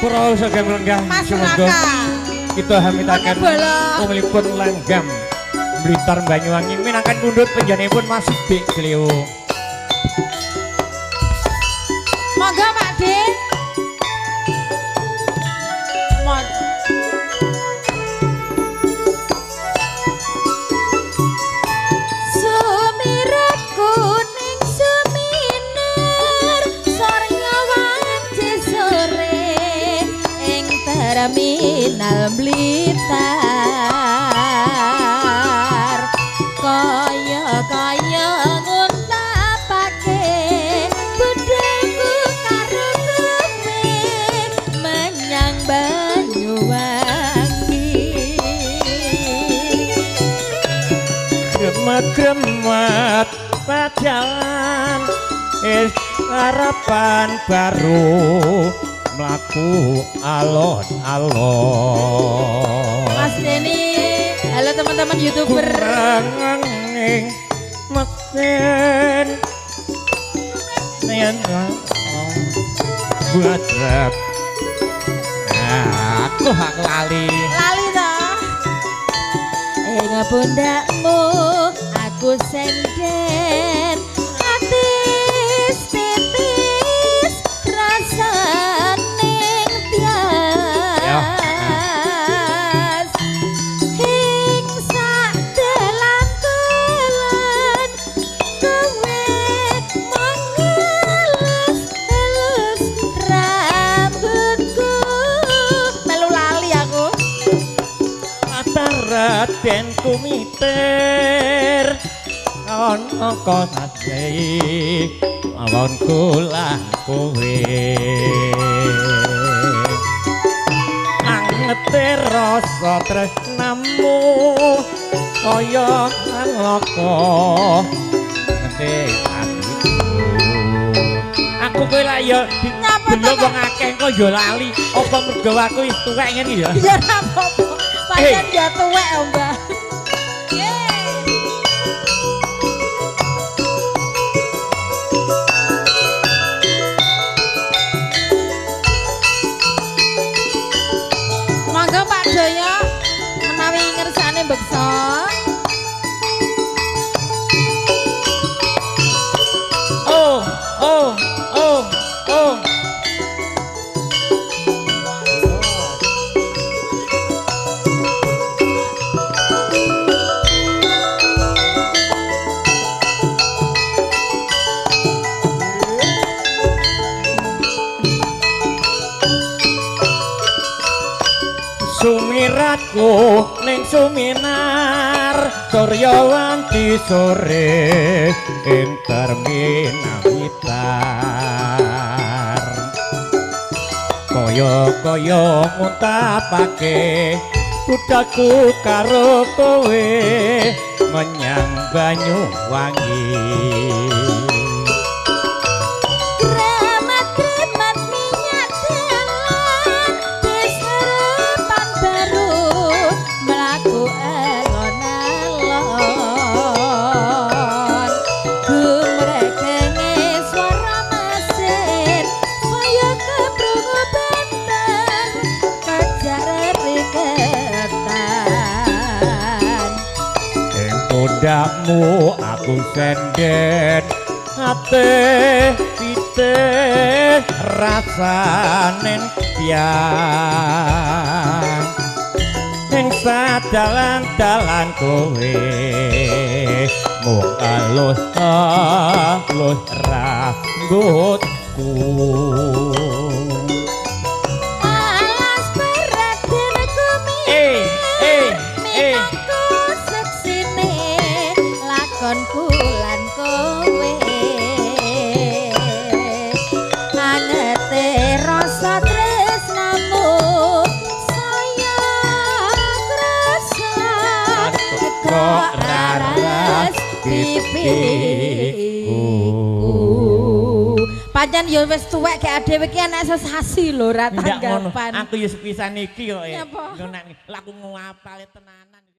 Pura sugeng lenggah Mas sumangga Raka. Kita hamitaken umumipun langgam Blitar Banyuwangi minangkan pundhut panjenenganipun Mas Bik Cleo. Monggo Pak D. Sumirat kuning suminar sorya wanci sore ing terminal Blitar kaya-kaya nguntapake budheku karo kowe menyang Banyuwangi. Gremet-gremet pajalan is harapan baru mlaku alon-alon. Mas Denny, halo teman-teman YouTuber. Kurang ing mesin yen buat aku hak lali. Lali toh. Ing pundakmu aku senden atis titis rasane tias ing sak dalan-dalan kowe mengelus-elus rambutku. Melu lali aku. Raden kumiter ana kosase awonku lan kowe angete rasa tresnamu kaya alaka ngete atiku. Aku kowe lak ya Nyapa delok wong akeh kok ya lali apa mergo aku wis tuwek ngene ya. Ya ora apa-apa. Pancen ya tuwek, Mbak. Monggo Pak Joyo menawi ngersane beksa. Oh, oh, oh, oh. Sumiratku ning suminar surya wanci sore ing terminal Blitar kaya-kaya nguntapake budhaku karo kowe menyang Banyuwangi. Kremat-kremat minyak dalan wis harapan baru mlaku alon-alon gumregenge swara mesin saya keprungu banter kejar riketan. Ing pundakmu aku senden ate pite rasane tiang ing sadalan-dalan kowe mung alus-alus rambutku. Alas beraden Eh, eh, eh. minangka seksine lakonku lan kowe angete rasa tresnamu saya krasa Kok raras pipiku. Pancen ya wis tuwek gek dhewe iki enek sesasi lho ora Ndak ngono. tanggapan. Aku ya sepisan iki kok. Nyapa? Ngono nek laku ngapale tenanan.